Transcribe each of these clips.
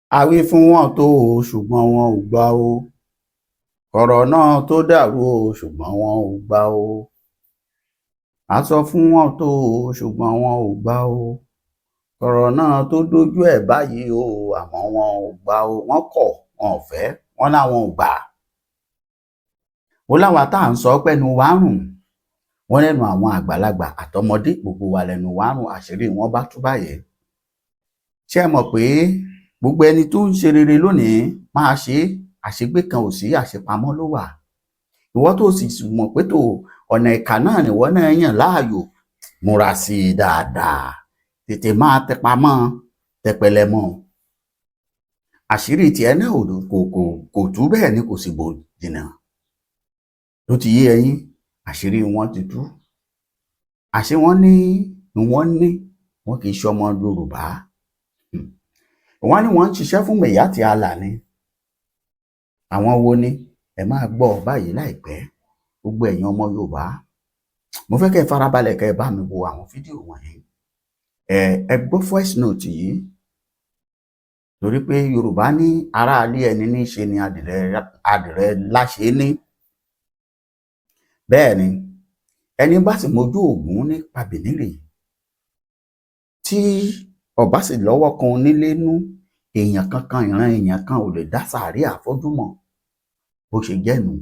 A wí fún wọn tó o, ṣùgbọ́n wọn ò gbà o. Ọ̀rọ̀ náà tó dàrú o, ṣùgbọ́n wọn ò gbà o. A sọ fún wọn tó o, ṣùgbọ́n wọn ò gbà o. Ọ̀rọ̀ náà tó dójú ẹ̀ báyìí o, àmọ́ wọn ò gbà o. Wọ́n kọ̀, wọn ò fẹ́, wọ́n láwọn ò gbà. Ó láwa tá à ń sọ pẹ́nu wa ń rùn. Wọ́n lẹ́nu àwọn àgbàlagbà àtọmọdé, gbogbo wa lẹ́nu wa ń rùn. Àṣírí wọn bá tú báyìí. Ṣé ẹ mọ̀ pé gbogbo ẹni tó ń ṣe rere lónìí máa ṣe é, àṣegbé kan ò sí, àṣepamọ́ ló wà. Ìwọ tó sì mọ̀ pé tó ọ̀nà ìkà náà nìwọ náà yàn láàyò, múra sí i dáadáa, tètè máa tẹpa mọ́, tẹpẹlẹ mọ́. Àṣírí tiẹ̀ náà kò tú, bẹ́ẹ̀ ni kò sì bò jìnnà. Tó ti yé ẹ̀yin, àṣírí wọn ti tú. Àṣé wọ́n ní wọ́n ní wọn kì í ṣọmọ Yorùbá. Wọ́n ní wọ́n ń ṣiṣẹ́ fún Miyetti Allah ni. Àwọn wo ni? Ẹ máa gbọ́ báyìí láìpẹ́. Gbogbo ẹ̀yin ọmọ Yorùbá, mo fẹ́ kẹ́ ẹ farabalẹ̀, kẹ́ ẹ bá mi wo àwọn fídíò wọ̀nyí. Ẹ gbọ́ voice note yìí, torí pé Yorùbá ní aráalé ẹni ní í ṣe ni adìrẹ láṣẹ ní. Bẹ́ẹ̀ ni, ẹni bá sì mójú Ògún nípa bìnírè, tí ọba sì lọ́wọ́ kan onílé nú, èèyàn kankan, ìran èèyàn kan ò lè dá sàárè àfọ́jú mọ̀. Bó ṣe jẹ́ nù.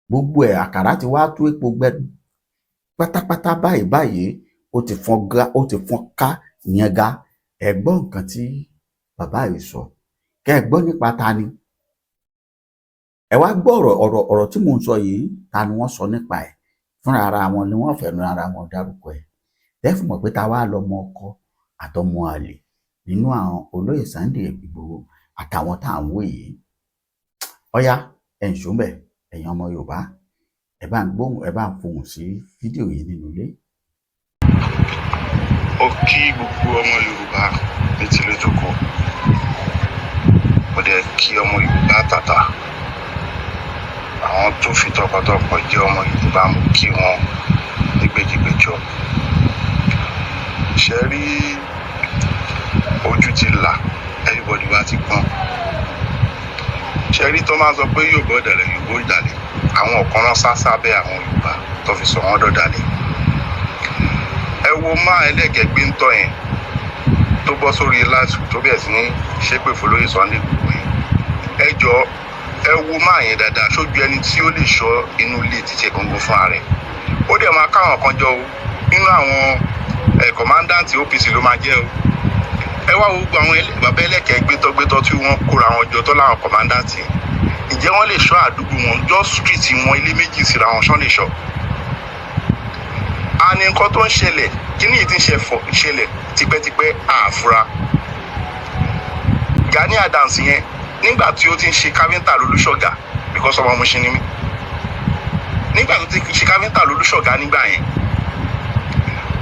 Gbogbo ẹ̀, àkàrà ti wá tú epo gbẹ pátápátá báyìí báyìí. Ó ti fọ́n gá, ó ti fọ́n ká yẹn ga. Ẹ gbọ́ nǹkan tí bàbá yìí sọ, kẹ́ ẹ gbọ́ nípa ta ni. Ẹ wá gbọ́ ọ̀rọ̀ tí mò ń sọ yìí. Ta ni wọ́n sọ nípa ẹ̀? Fúnra ara wọn ni wọ́n fẹnu ara wọn dárúkọ ẹ̀. Tẹ́ fi mọ̀ pé ta wá lọmọ ọkọ àtọmọ àlè nínú àwọn olóyè Sunday Ìgbòho àtàwọn tá à ń wò yìí. Ọ̀yá, ẹ̀ ń ṣó bẹ̀. Ẹ̀yin ọmọ Yorùbá, ẹ bá ń gbóhùn, ẹ bá ń fohùn sí fídíò yìí nínú ilé. Ó kí gbogbo ọmọ Yorùbá ní tilé tó kọ. Mo dẹ̀ kí ọmọ Yorùbá tàtà, àwọn tó fi tọkàntọkàn jẹ́ ọmọ Yorùbá, mo kí wọn ní gbèjìgbèjọ. Ṣe rí, ojú ti là, everybody wa ti gbọ́n. Ṣe rí, tó máa sọ pé Yorùbá ọ̀dàlẹ̀, Yorùbá ọ̀dàlẹ̀, àwọn kan náà sá sábẹ́ àwọn Yorùbá tó fi sọ wọ́n dọ̀dàlẹ̀. Ẹ wo máa ẹlẹ́gẹ̀ẹ́gbẹ́ ń tọ́ yẹn tó bọ́ sórí live tó bẹ̀rẹ̀ sí ní ṣépè fún lórí Sunday Igboho yẹn. Ẹ jọ, ẹ wo máa yẹn dáadáa, sójú ẹni tí ó lè ṣọ́ inú ilé títí ẹ̀ gangan fúnra rẹ̀. Ó dẹ̀ máa káwọn kan jọ o, nínú àwọn ẹ̀ commandant OPC ló máa jẹ́ o. Ẹ wá wo gbogbo àwọn bàbá ẹlẹ́kẹ̀ẹ́ gbétọ́gbétọ́ tí wọ́n kóra wọn jọ tó láwọn commandant yẹn. Ǹjẹ́ wọ́n lè ṣọ́ àdúgbò wọn, just street wọn, ilé méjì síra wọn, ṣọ́ lè ṣọ́? A ní nǹkan tó ń ṣẹlẹ̀, kíní yìí ti ń ṣẹlẹ̀ tipẹ́tipẹ́, àfúrá. Gani Adams yẹn, nígbà tí ó ti ń ṣe káfíńtà lólúṣọ̀gà, because ọmọ Mushin ni mí, nígbà tó ti ṣe káfíńtà lólúṣọ̀gà nígbà yẹn,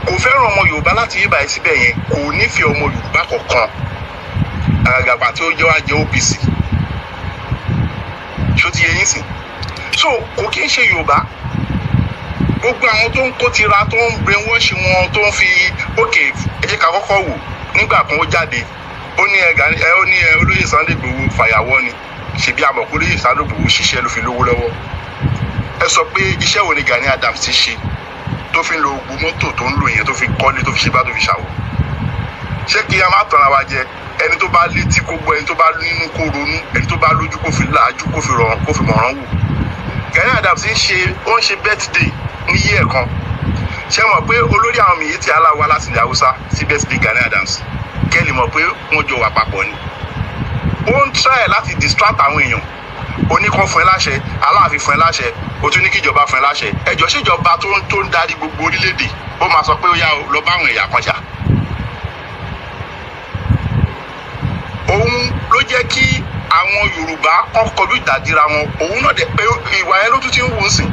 kò fẹ́ràn ọmọ Yorùbá láti yí báyìí síbẹ̀ yẹn. Kò nífẹ̀ẹ́ ọmọ Yorùbá kankan, àgàgàgbà tí ó jẹ́ wá jẹ́ OPC. Ṣó ti yẹ yín sìn? So kò kí ń ṣe Yorùbá. Gbogbo àwọn tó ń kó tira, tó ń brainwash wọn, tó ń fi òkè, ẹ jẹ́ ká kọ́kọ́ wò. Nígbà kan, ó jáde, ó ní ẹ Gani ẹ, ó ní ẹ olóyè Sunday Igboho fàyàwọ́ ni. Ṣebí àmọ̀ pé olóyè Sunday Igboho ṣiṣẹ́ ló fi lówó lọ́wọ́. Ẹ sọ pé iṣẹ́ wo ni Gani Adams ti ṣe tó fi ń lo gbogbo mọ́tò tó ń lò yẹn, tó fi kọ́lé, tó fi ṣe bá, tó fi ṣàwọ̀? Ṣé kí a má tọ́ra wa jẹ? Ẹni tó bá létí kó gbọ́, ẹni tó bá nínú kó ronú, ẹni tó bá lójú kó fi làájú, kó fi rọrùn, kó fi mọ̀ràn wò. Gani Adams ń ṣe, ó ń ṣe birthday ní yí ẹ̀ kan. Ṣé mọ̀ pé olórí àwọn Miyetti Allah wá láti ilẹ̀ Haúsá sí birthday Gani Adams? Kẹ́lì mọ̀ pé wọ́n jọ wà papọ̀ ni. Ó ń try láti distract àwọn èèyàn. Oníkan fún ẹ láṣẹ, Aláàfin fún ẹ láṣẹ, o tún ní kíjọba fún ẹ láṣẹ. Ẹjọ́, ṣèjọba tó ń darí gbogbo orílẹ̀-èdè, ó máa sọ pé ó yá o, lọ bá àwọn ẹ̀yà kan jà? Òun ló jẹ́ kí àwọn Yorùbá kọ́ kọjú ìdádíra wọn. Òun náà dẹ̀ pé ìwà yẹn ló tún ti ń wù ú sìn.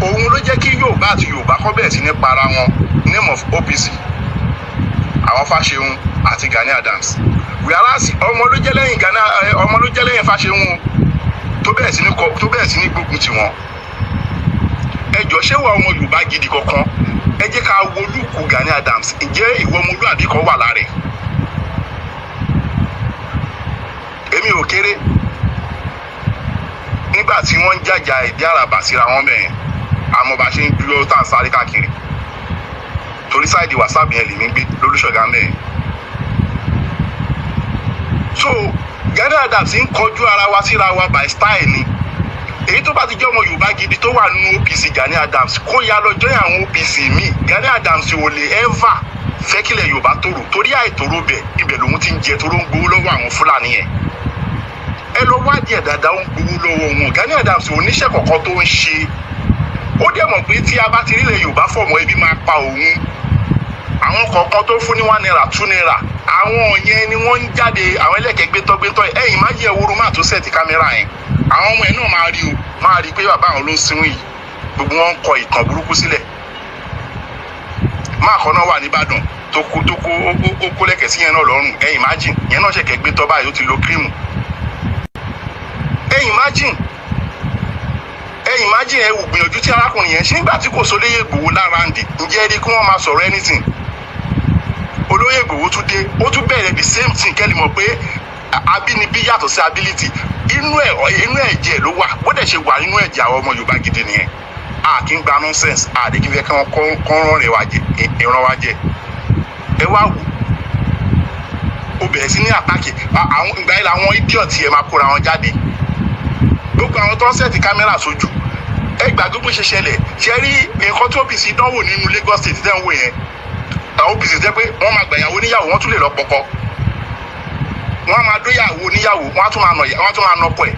Òun ló jẹ́ kí Yorùbá àti Yorùbá kọ́ bẹ̀rẹ̀ sí ní para wọn, name of OPC, àwọn Fáṣẹ̀hùn àti Gani Adams. Whereas ọmọ ló jẹ́ lẹ́yìn Gani, ọmọ ló jẹ́ lẹ́yìn Fáṣẹ̀hùn o, tó bẹ̀rẹ̀ sí ní gbógun tì wọ́n. Ẹ jọ, ṣé wà ọmọ Yorùbá gidi kankan? Ẹ jẹ́ ká wo look Gani Adams. Ǹjẹ́ ìwọ ọmọlúàbí kan wà lára ẹ̀? Ò kéré nígbà tí wọ́n ń jàjà ìdí àràbà síra wọn bẹ̀yẹn, àmọ́ bá ṣe ń dúró tá à ń sáré káàkiri, torí side WhatsApp yẹn lèmi gbé lólùṣọ̀gá mẹ́rin. So Gani Adams ń kọjú ara wa síra wa by style ni. Èyí tó bá ti jẹ́ ọmọ Yorùbá gidi tó wà nínú OPC Gani Adams, kó ya lọ join àwọn OPC míì. Gani Adams ò lè ever fẹ́ kílẹ̀ Yorùbá tòrò, torí àìtòrò bẹ̀, ibẹ̀ lòun ti ń jẹ, toró ń gbowó lọ́wọ́ àwọn Fúlàní yẹn. Ẹ lọ wádìí ẹ̀ dáadáa, ó ń gbowó lọ́wọ́ wọn. Gani Adams ò níṣẹ́ kọ̀ọ̀kan tó ń ṣe. Ó dẹ̀ mọ̀ pé tí a bá ti rílẹ̀ Yorùbá fọ̀mọ́, ebi máa pa òun. Àwọn kọ̀ọ̀kan tó fún ní ₦1, ₦2, àwọn yẹn ni wọ́n ń jáde, àwọn ẹlẹ́kẹ̀ẹ́ gbétọ́gbétọ́. Ẹ̀yìn má jẹ́ ewúro, má tó set camera yẹn. Àwọn ọmọ ẹ̀ náà máa rí o, máa rí i pé bàbá àwọn ló ń sinú yìí. Gbogbo wọn ń kọ ìtàn burúkú sílẹ̀. Máa kọ́ náà wà nìbàdàn tó kó ó kó lẹ́kẹ̀ sí yẹn náà lọ́rùn. Ẹ̀yìn imagine, yẹn náà ṣẹ̀kẹ̀ gbé tọ́ báyìí, ó ti lo cream. Ẹ̀yìn imagine, ẹ̀yìn imagine, ẹ wò gbìyànjú tí arákùnrin yẹn ṣe nígbà tí kò sólóyè Ìgbòho lára ń dì. Ǹjẹ́ ẹ rí kí wọ́n máa sọ̀rọ̀ anything? Olóyè Ìgbòho tún dé, ó tún bẹ̀rẹ̀ the same thing. Kẹ́lí mọ̀ pé abínibí yàtọ̀ sí ability. Inú ẹ̀, inú ẹ̀jẹ̀ ló wà. Bó dẹ̀ ṣe wà nínú ẹ̀jẹ̀ àwọn ọmọ Yorùbá gidi nìyẹn. A kì í gba nonsense, a dẹ̀ kí n fẹ́ kí wọ́n kọ́ rán rẹ̀ wá jẹ, ìran wa jẹ. Ẹ wá wò ó, bẹ̀rẹ̀ sí ní attack àwọn. Ìgbà yìí làwọn idiot yẹn máa kóra wọn jáde, gbogbo àwọn tó ń set camera sójú. Ẹ gbàgbé bó ṣe ṣẹlẹ̀. Ṣe rí nǹkan tí OPC dánwò nínú Lagos State tẹ́ ń wò yẹn? Àwọn OPC jẹ́ pé wọ́n máa gbàyàwó níyàwó, wọ́n tún lè lọ pọkọ, wọ́n á máa dóyàwó níyàwó, wọ́n á tún máa nọkọ ẹ̀.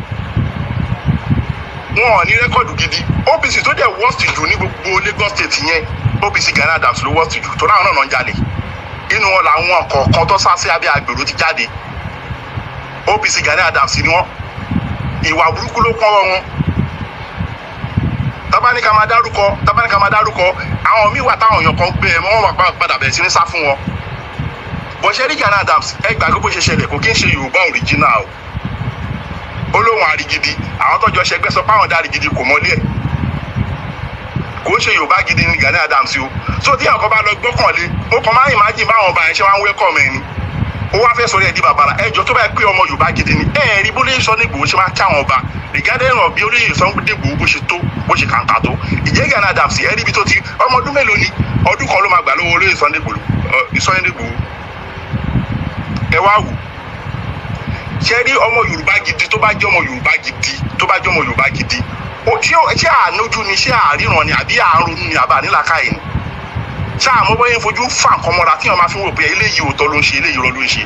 Wọn ò ní record gidi. OPC tó dẹ̀ worst jù ní gbogbo Lagos State yẹn, OPC Gani Adams ló worst jù, tó náà náà ń jalè. Inú wọn làwọn kọ̀ọ̀kan tó sá sí abẹ́ àgbèrò ti jáde. OPC Gani Adams ni wọ́n. Ìwà burúkú ló kọ́ wọn. Tábánikà máa dárúkọ, tábánikà máa dárúkọ, àwọn míì wà táwọn èèyàn kan gbé ẹ, wọ́n wà padà bẹ̀rẹ̀ sí ní sá fún wọn. Bọ̀ṣẹ́ rí Gani Adams, ẹ gbàgbé bó ṣe ṣẹlẹ̀. Kò kí ń ṣe Yorùbá original o. Ó lóun àrígidi, àwọn tọ́jọ́ ṣẹgbẹ́ sọ pé àwọn dá àrígidi, kò mọ́lé ẹ̀. Kò ń ṣe Yorùbá gidi ní Gani Adams o. So tí àwọn kan bá lọ gbọ́kànlé, mo kàn máa ń imagine báwọn ọba yẹn ṣe wá ń welcome ẹ ni. Ó wá fẹ́ sọ̀rọ̀ ẹ̀ di bàbàrà. Ẹjọ́ tó bá yẹ pé ọmọ Yorùbá gidi ni, ẹ rí bó lè sọ ní Ìgbòho ṣe máa kí àwọn ọba regarding of bí olóyè Sunday Ìgbòho bó ṣe tó, bó ṣe kàǹkà tó. Ìjẹ́ Gani Adams, ẹ rí ibi tó ti ọmọ ọdún mélòó ni? Ọdún kan ló máa gbà lọ́wọ́ olóyè Sunday Ìgbòho, Sunday Ìgbòho. Ẹ wá wò, ṣe rí ọmọ Yorùbá gidi tó bá jẹ́ ọmọ Yorùbá gidi, tó bá jẹ́ ọmọ Yorùbá gidi, ṣé àánójú ni, ṣé àríran ni, àbí àárònú ni, àbá nílàkàyè ni? Ṣé àmọ́ bóyá ń fojú fà nǹkan mọ́ra tí wọ́n máa fi wò pé eléyìí òótọ́ ló ń ṣe, eléyìí irọ́ ló ń ṣe?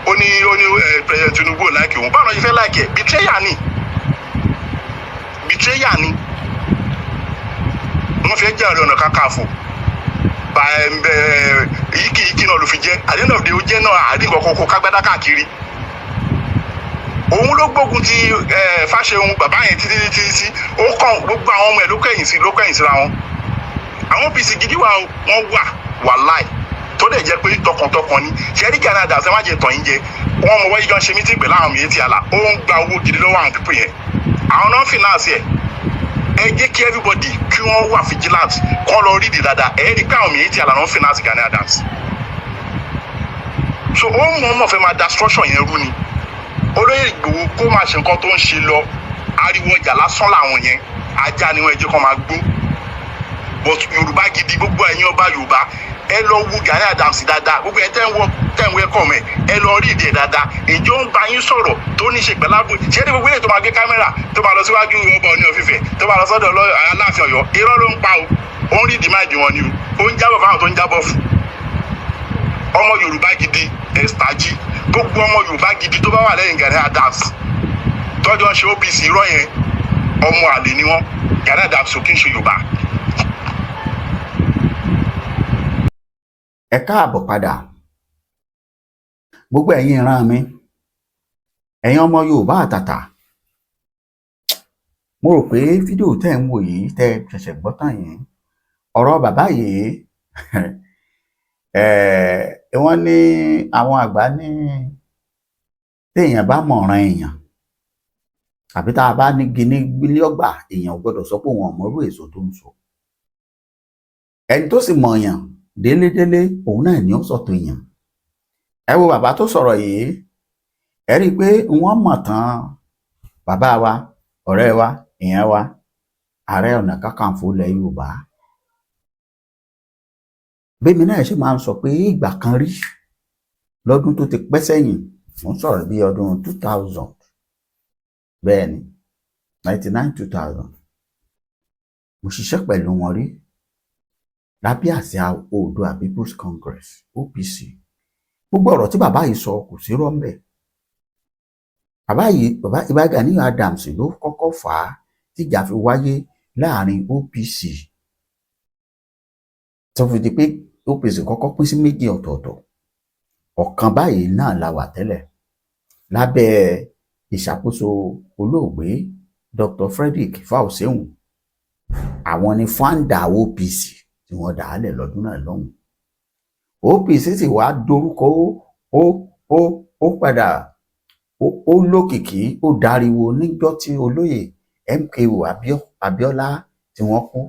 Ó ní President Tinubu ò like òun. Báwo ló ṣe fẹ́ like ẹ̀? Betrayer ni, betrayer ni. Wọ́n fẹ́ jẹ́ Ààrẹ Ọ̀nà Kakanfò yíkì yíkì náà ló fi jẹ́. At the end of the day, ó jẹ́ náà àárín kankan kó kágbádá káàkiri. Òun ló gbógun ti Fáṣẹ̀hùn bàbá yẹn títí títí tí ó kàn gbogbo àwọn ọmọ ẹ̀ ló kẹ̀yìn sí, ló kẹ̀yìn síra wọn. Àwọn OPC gidi wà o, wọ́n wà, wàláì, tó dẹ̀ jẹ́ pé tọkàntọkàn ni. Ṣẹ́rí Gani Adams, ẹ má jẹ tàn yín jẹ. Wọ́n mọ wáyé jọ ń ṣe meeting pẹ̀lú àwọn Miyetti Allah. Ó ń gba owó gidi lọ́wọ́ àwọn people yẹn, àwọn náà finance ẹ̀. Ẹ jẹ́ kí everybody kí wọ́n wà vigilant, kọ́ lọ rí di dáadáa. Ẹ rí pé àwọn Miyetti Allah náà finance Gani Adams. So ó mọ̀ ọ́n mọ̀ fẹ́ máa da structure yẹn rú ni. Olóyè Ìgbòho kó máa ṣe nǹkan tó ń ṣe lọ. Ariwo ọjà lásán làwọn yẹn, ajá ni wọn, ẹ jẹ́ kó máa gbó. But Yorùbá gidi, gbogbo ẹ̀yin ọba Yorùbá, ẹ lọ wo Gani Adams dáadáa. Gbogbo ẹ tẹ́ ń wọ, tẹ́ ń welcome ẹ, ẹ lọ rí ìdí ẹ dáadáa. Ìjọ ń bá yín sọ̀rọ̀ tó ní ṣe pẹ̀lú ààbò? Ṣé ní gbogbo ilé tó máa gbé camera, tó máa lọ síwájú ọba Ọọ̀ni of Ifẹ̀, tó máa lọ sọ́dọ̀ Aláàfin Ọ̀yọ́, irọ́ ló ń pa o. Ó ń rí ìdí máìdì wọn ni o. Ó ń jábọ̀ fáwọn tó ń jábọ̀ fún ọmọ Yorùbá gidi. Ẹ̀sítàjì, gbogbo ọmọ Yorùbá gidi tó bá wà lẹ́yìn Gani Adams tọ́jọ́ ń ṣe OPC, irọ́ yẹn, ọmọ àlè ni wọ́n. Gani Adams ò kí ń ṣe Yorùbá. Ẹ káàbọ̀ padà, gbogbo ẹ̀yin ìran mi, ẹ̀yin ọmọ Yorùbá àtàtà. Mo rò pé fídíò tẹ́ ń wò yìí, tẹ́ ẹ ṣẹ̀ṣẹ̀ gbọ́ tán yìí, ọ̀rọ̀ bàbá yìí, wọ́n ní àwọn àgbà ní téèyàn bá mọ̀ràn èèyàn, àbí tá a bá ní gini ní ọgbà, èèyàn ò gbọ́dọ̀ sọ pé òun ò mọrú èso tó ń so. Ẹni tó sì mọ̀ọ̀yàn délédélé, òun náà ni ó sọ̀tò èèyàn. Ẹ wo bàbá tó sọ̀rọ̀ yìí, ẹ Ẹ rí i pé wọ́n mọ̀ tán bàbá wa, ọ̀rẹ́ wa, èèyàn wa, Ààrẹ Ọ̀nà Kakanfò ilẹ̀ Yorùbá. Bẹ́mi náà ṣe máa ń sọ pé ìgbà kan rí lọ́dún tó ti pẹ́ sẹ́yìn, mò ń sọ̀rọ̀ bí ọdún 2000, bẹ́ẹ̀ ni, 99, 2000, mo ṣiṣẹ́ pẹ̀lú wọn rí lábẹ́ àsíá Oòduà People's Congress, OPC. Gbogbo ọ̀rọ̀ tí bàbá yìí sọ, kò sí rọ́ńbẹ̀. Bàbá yìí, bàbá Ìbà Gani Adams ló kọ́kọ́ fà á tíjà fi wáyé láàrin OPC, tó fi di pé OPC kọ́kọ́ pín sí méjì ọ̀tọ̀ọ̀tọ̀. Ọ̀kan báyìí náà la wà tẹ́lẹ̀ lábẹ́ ìṣàkóso olóògbé Dr. Frederick Fasehun. Àwọn ni founder OPC tí wọ́n dà á lẹ̀ lọ́dún náà lọ́hùn. OPC sì wá dorúkọ, ó padà ó lókìkí, ó dariwo níjọ́ tí olóyè MKO Abiola tí wọ́n kú,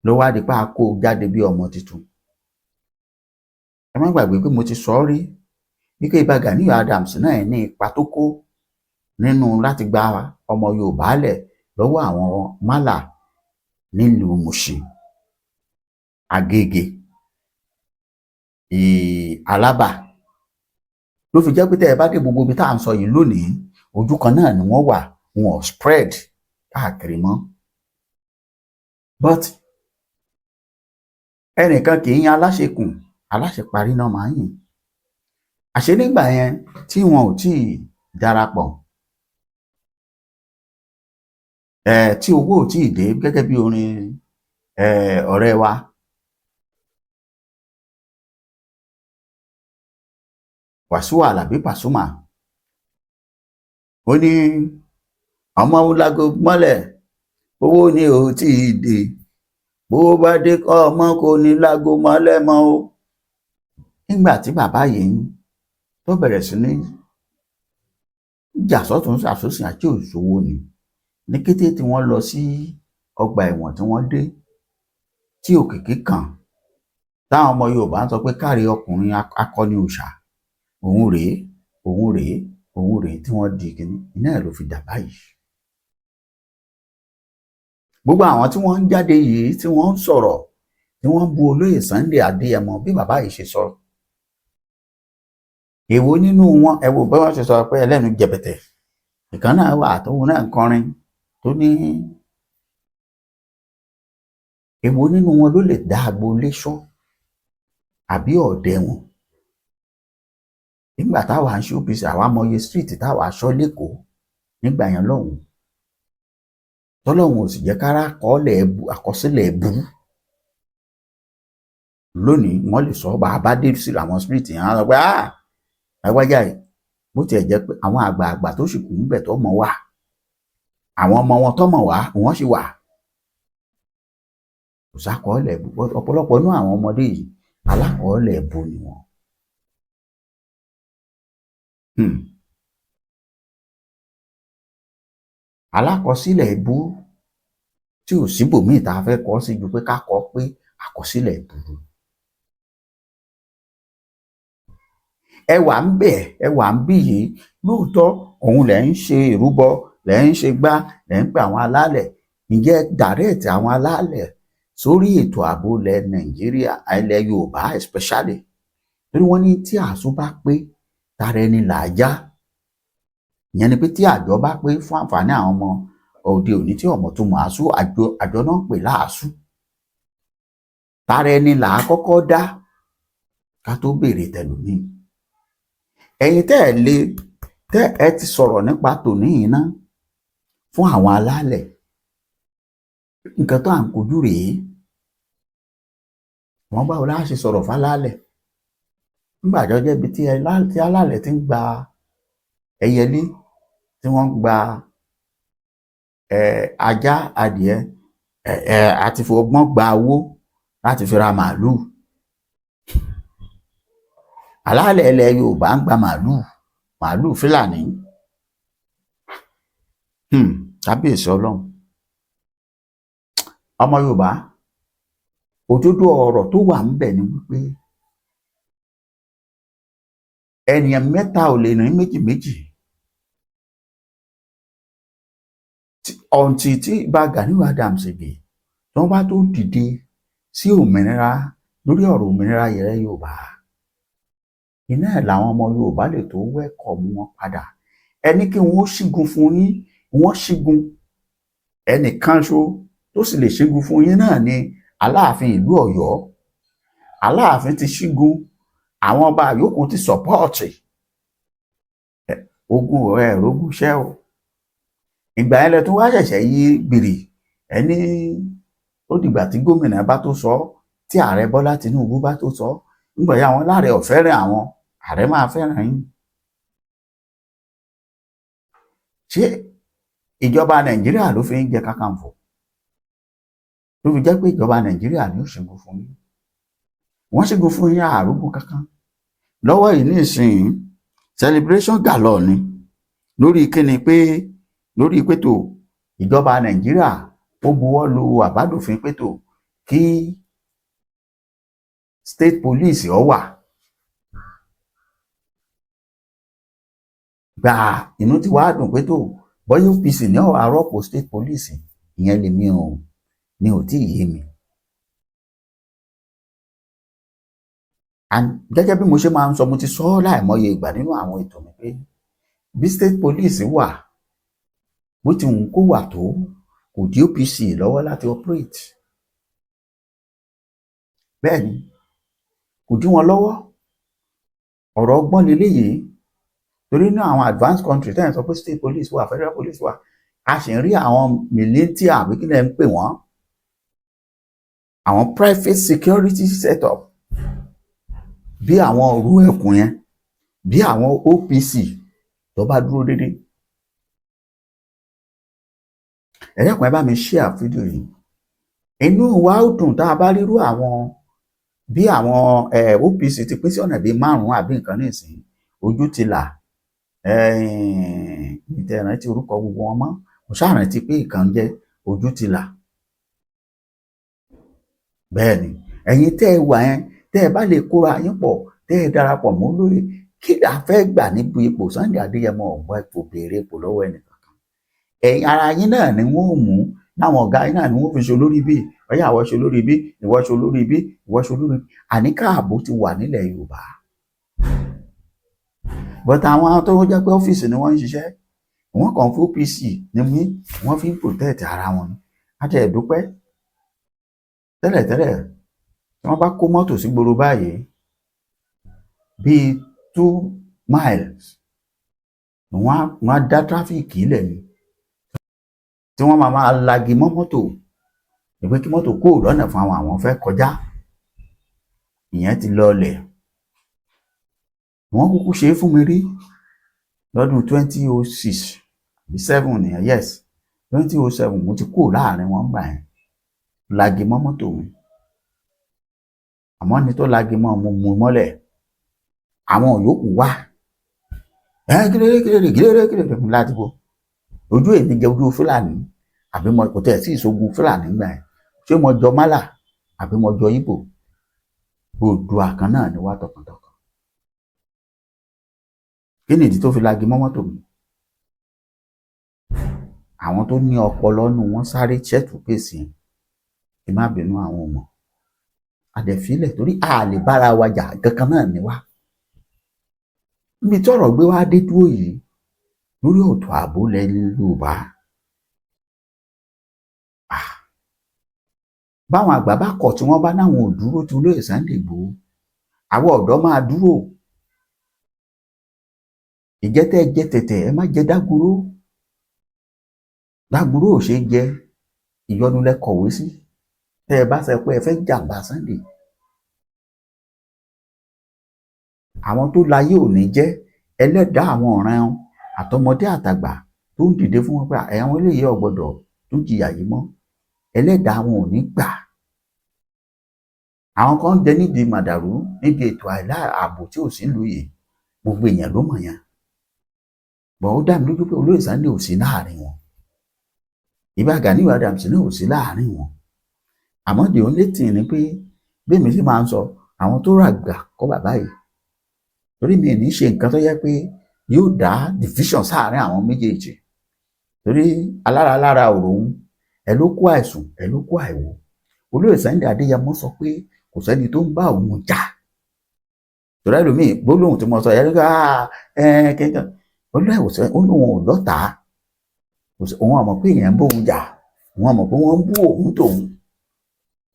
ló wá di pé a kó o jáde bí ọmọ tuntun. Ẹ má gbàgbé pé mo ti sọ ọ́ rí wípé Ìbà Gani Adams náà ní ipa tó kó nínú láti gba ọmọ Yorùbá lẹ̀ lọ́wọ́ àwọn málà nílùú Mushin, Agége, Alábà. Ló fi jẹ́ pé tẹ́ ẹ bá dé gbogbo ibi tá à ń sọ yìí lónìí, ojú kan náà ni wọ́n wà, wọn ò spread káàkiri mọ́. But ẹnìkan kì í yan aláṣekùn, aláṣeparí náà máa ń yìn. Àṣé nígbà yẹn tí wọn ò tí ì darapọ̀, tí owó ò tí ì dé, gẹ́gẹ́ bí orin ọ̀rẹ́ wa Wàsíù Àlàbí Pàsúmà, ó ní ọmọ lágo mọ́lẹ̀, owó ni ò tí ì dé, bó bá dé kọ́ ọmọ kò ní lágo mọ́lẹ̀ mọ́ o. Nígbà tí bàbá yìí tó bẹ̀rẹ̀ sí ní jà sọ́tún sàsósì àti òṣòwò ni, ní kété tí wọ́n lọ sí ọgbà ẹ̀wọ̀n tí wọ́n dé, tí òkìkí kàn, táwọn ọmọ Yorùbá ń sọ pé káre ọkùnrin akọni òòṣà, òun rèé, òun rèé, òun rèé, tí wọ́n di kíní iná ẹ̀ ló fi dà báyìí. Gbogbo àwọn tí wọ́n ń jáde yìí, tí wọ́n ń sọ̀rọ̀, tí wọ́n ń bu olóyè Sunday Adéyẹmọ, bí bàbá yìí ṣe sọ, èwo nínú wọn? Ẹ wo bí wọ́n ṣe sọ pé ẹlẹ́nu jẹ̀bẹ̀tẹ̀ ìkan náà wà tóun náà ń kọrin tó ní, èwo nínú wọn ló lè dá agboolé ṣọ́ àbí ọ̀dẹ̀ wọn? Nígbà táwa ń ṣe OPC, àwa mọye street táwa ṣọ́ lÉkòó nígbà yẹn lọ́hùn, tọ́lọ́hun ò sì jẹ́ kára kọ́lẹ̀ àkọsílẹ̀ burú. Lónìí, wọ́n lè sọ bàbá dé sí àwọn street yẹn, á sọ pé, "Ah, lágbájá yìí." Bó tiẹ̀ jẹ́ pé àwọn àgbààgbà tó sì kù níbẹ̀ tó mọ̀ wá, àwọn ọmọ wọn tó mọ̀ wá, wọ́n sì wà, kò sákọọ́lẹ̀. Ọ̀pọ̀lọpọ̀ nínú àwọn ọmọdé yìí, alákọọ́lẹ̀ ẹ̀bù ni wọ́n. Alákọsílẹ̀ ẹ̀bù tí ò síbòmíì tá a fẹ́ kọ sí ju pé ká kọ pé àkọsílẹ̀ ẹ̀bù. Ẹ wà ń bẹ̀, ẹ wà ń bí yìí lóòótọ́, òun lẹ̀ ń ṣe ìrúbọ, lẹ̀ ń ṣe gbá, lẹ̀ ń pè àwọn alálẹ̀. Ǹjẹ́ direct àwọn alálẹ̀ sórí ètò ààbò ilẹ̀ Nàìjíríà, ilẹ̀ Yorùbá especially? Torí wọ́n ní tí àásù bá pé, tara ẹni là á já. Ìyẹn ni pé tí àjọ bá pé, fún àǹfààní àwọn ọmọ òde òní tí ọmọ tó mọ̀ àásù, àjọ, àjọ náà ń pè láàásù. Tara ẹni là á kọ́kọ́ dá ká tó béèrè tẹlòmíì. Ẹ̀yin tẹ́ ẹ lè tẹ́ ẹ ti sọ̀rọ̀ nípa tòní yìí ná fún àwọn alálẹ̀, nǹkan tó à ń kojú rèé. Wọ́n báwo la ṣe sọ̀rọ̀ fálálẹ̀ nígbà tó jẹ́ ibi tí alálẹ̀ ti ń gba ẹyẹlé, tí wọ́n ń gba ajá, adìẹ, àti fọgbọ́n gba owó láti fi ra màálùú. Alálẹ̀ ilẹ̀ Yorùbá ń gba màálùú, màálùú Fúlàní. Kábíyèsí Ọlọ́run. Ọmọ Yorùbá, òdodo ọ̀rọ̀ tó wà ńbẹ̀ ni wípé Ènìyàn mẹ́ta ò lè rìn méjì méjì ọ̀ǹtì tí Ìbà Gani Adams Ìgè tí wọ́n bá tó dìde sí òmìnira, lórí ọ̀rọ̀ òmìnira ilẹ̀ Yorùbá, iná ẹ̀ làwọn ọmọ Yorùbá lè tó welcome wọn padà. Ẹni kí wọ́n ṣígun fún yín, wọ́n ṣígun. Ẹnìkan ṣo tó sì lè ṣígun fún yín náà ni Aláàfin ìlú Ọ̀yọ́. Aláàfin ti ṣígun, àwọn ọba yòókù ti support ogun ọ̀rẹ́ ẹ̀rógún ṣẹ́ o. Ìgbà yẹn lẹ tó wá ṣẹ̀ṣẹ̀ yí gbìrì, ẹni ó dìgbà tí gómìnà bá tó sọ, tí ààrẹ Bọ́lá Tinubu bá tó sọ. Nígbà yà wọn láàrẹ ò fẹ́ràn àwọn, ààrẹ máa fẹ́ràn yín. Ṣé ìjọba Nàìjíríà ló fi ń jẹ Kakanfò tó fi jẹ́ pé ìjọba Nàìjíríà ni ó ṣẹ́gun fún yín? Wọ́n ṣẹ́gun fún yín, àrùgùn kankan lọ́wọ́ yìí nísìnyí. Celebration galore ni lórí kíni? Pé lórí pétò ìjọba Nàìjíríà ó buwọ́ lu àbádòfin pétò kí state police ó wà. Gbà inú ti wá dùn pétò bọ́yá OPC ní ọ̀rọ̀ àrọ́pò state police. Ìyẹn lèmi ò ní ò tí ì yé mi. And gẹ́gẹ́ bí mo ṣe máa ń sọ, mo ti sọ ọ́ láìmọye ìgbà nínú àwọn ètò mi pé bí state police wà, bó ti wù kó wà tó, kò dí OPC lọ́wọ́ láti operate. Bẹ́ẹ̀ ni, kò dí wọn lọ́wọ́. Ọ̀rọ̀ ọgbọ́n leléyìí, torí ní àwọn advanced country tẹ́yìn sọ pé state police wà, federal police wà, a sì ń rí àwọn militia, àbí kí lẹ́ ń pè wọ́n, àwọn private security setup bí àwọn òru ẹkùn yẹn, bí àwọn OPC tó bá dúró déédéé. Ẹ dákun, ẹ bá mi share fídíò yìí. Inú wa ó dùn tá a bá rírú àwọn bí àwọn OPC ti pín sí ọ̀nà bíi márùn-ún àbí nǹkan nísìnyí. Ojú ti là mi tẹ́ rántí orúkọ gbogbo wọn mọ́, mo ṣáà rántí pé ìkan jẹ́ ojú ti là. Bẹ́ẹ̀ ni, ẹ̀yin tẹ́ ẹ wà yẹn, tẹ́ ẹ bá lè kóra yín pọ̀, tẹ́ ẹ darapọ̀ mọ́ olóyè, kí là fẹ́ gbà níbi ipò? Sunday Adéyẹmọ ọ̀gbọ́n ipò béèrè ipò lọ́wọ́ ẹnìkankan. Ẹ̀yin ara yín náà ni wọ́n ò mú, láwọn ọ̀gá yín náà ni wọ́n fi ṣe olórí bí ọyá, ìwọ ṣe olórí bí, ìwọ ṣe olórí bí, ìwọ ṣe olórí bí. Àní káàbò ti wà nílẹ̀ Yorùbá, but àwọn tó jẹ́ pé ọ́fíìsì ni wọ́n ń ṣiṣẹ́, wọ́n kàn fún OPC ní mí, wọ́n fi ń protect ara wọn ni. Àti ẹ̀dúpẹ́ tẹ́lẹ̀tẹ́lẹ̀, tí wọ́n bá kó mọ́tò sí gbòòrò báyìí, bíi 2 miles wọ́n á dá traffic lẹ̀ ni, tí wọ́n máa máa lagi mọ́ mọ́tò ìpè kí mọ́tò kúrò lọ́nà fún àwọn fẹ́ kọjá. Ìyẹn ti lọlẹ̀. Wọ́n kúkú ṣe é fún mi rí lọ́dún 2006 àbí seven nìyẹn. Yes, 2007. Mo ti kúrò láàrin wọn gbà yẹn, lagi mọ́ mọ́tò mi, àmọ́ ní tó lagi mọ́, mo mú mọ́lẹ̀. Àwọn yòókù wá ẹ kílódé, kílódé, kílódé, kílódé láti bo ojú èmi jẹ ojú Fúlàní àbí mo kò tẹ̀ sí ìṣogun Fúlàní gbà yẹn? Ṣé mo jọ málà àbí mo jọ Ìgbò? Oòduà kan náà ni wá tọkàntọkàn. Kí nìdí tó fi lagi mọ́ mọ́tò mi? Àwọn tó ní ọpọlọ nù wọ́n sáré ṣẹ́tù pèsè ẹ má bínú, àwọn ò mọ̀ àdẹ̀fílẹ̀, torí a lè bára wa jà kankan náà ni wá. Níbi tí ọ̀rọ̀ gbé wá dé dúró yìí lórí ọ̀tọ̀ ààbò ilẹ̀ Yorùbá, báwọn àgbà bá kọ̀, tí wọ́n bá náwọn ò dúró tí olóyè Sunday Igboho, àwọn ọ̀dọ́ máa dúró. Ìjẹ́tẹ́ jẹ tẹ̀tẹ̀, ẹ má jẹ dágunró. Dágunró ò ṣeé jẹ. Ìyọnu lẹ kọ̀wé sí tẹ́ ẹ bá sọ pé ẹ fẹ́ jàǹbá Sunday. Àwọn tó láyé ò ní jẹ́ ẹlẹ́dàá àwọn ọ̀ràn àtọmọdé àtàgbà tó ń dìde fún wọn pé àwọn eléyìí ò gbọ́dọ̀ tó jìyà yìí mọ́, ẹlẹ́dàá wọn ò ní gbà. Àwọn kan ń jẹ nídìí màdàrú níbi ètò àìlá ààbò tí ò sí nílùú yìí, gbogbo èèyàn ló mọ̀ yẹn bọ̀. Ó dá mi lójú pé olóyè Sunday ò sí láàrin wọn, Ìbà Gani Adams náà ò sí láàrin wọn. Àmọ́ the only thing ni pé bí èmi ṣe máa ń sọ, àwọn tó ràgbà kọ́ bàbá yìí, tó Torí mi ò ní ṣe nǹkan tó yẹ pé yóò dá division sáàárín àwọn méjèèjì, torí alára lára òròhún ẹ ló kó àìsùn, ẹ ló kó àìwò. Olóyè Sunday Adéyẹmọ sọ pé kò sẹ́ni tó ń bá òun jà, torí ẹlòmíì gbólóhùn tí mo sọ yẹn ká ẹ kẹkẹ. Olóyè ó lóun ò lọ́tàá, òun àmọ̀ pé èèyàn ń bóun jà, òun àmọ̀ pé wọ́n ń bú òun tòun.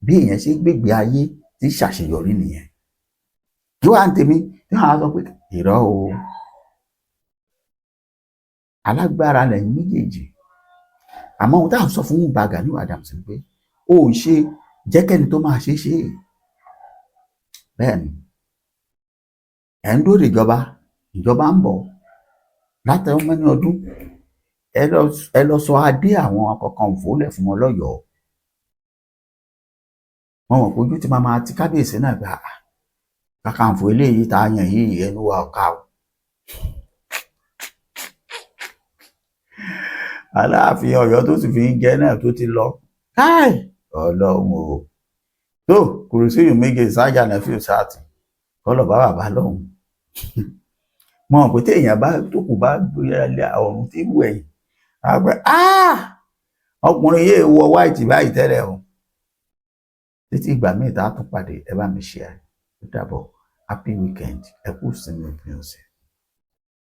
Bí èèyàn ṣe gbégbé ayé tí ṣàṣeyọrí nìyẹn. Kí wàá ń tèmi tí wọ́n á sọ pé irọ́ o, alágbára lẹ́yìn méjèèjì. Àmọ́ ohun tá à ń sọ fún Ìbà Gani Adams ni pé ó ò ṣe jẹ́kẹ́ni tó máa ṣe é ṣe é. Bẹ́ẹ̀ ni ẹ̀ ń dóde ìjọba, ìjọba ń bọ̀ látẹ̀wọ́n mẹ́ni ọdún. Ẹ lọ sọ adé àwọn Kakanfò lẹ̀ fún wọn lọ́yọ̀ọ́. Wọn mọ̀ pé ojú ti máa ti kábíyèsí náà gbà. Kakanfò eléyìí tá a yàn yìí, ẹnu wa ọ̀ka o. Aláàfin Ọ̀yọ́ tó sì fi ń jẹ náà tó ti lọ káì, Ọlọ́run o. Tó kùrùsíyù méje sájà náà fi sáàtì kọlọ bá bàbá lọ́hùn. Mọ̀ pé téèyàn bá tó kù bá gbé ọ̀run tí wù ẹ̀yìn á pẹ́, ọkùnrin yìí wọ white báyìí tẹ́lẹ̀ o. Títí ìgbà míì tá a tún pàdé, ẹ bá mi share. Ó dàbọ̀, happy weekend, ẹ kú ìsinmi òpin ọ̀sẹ̀.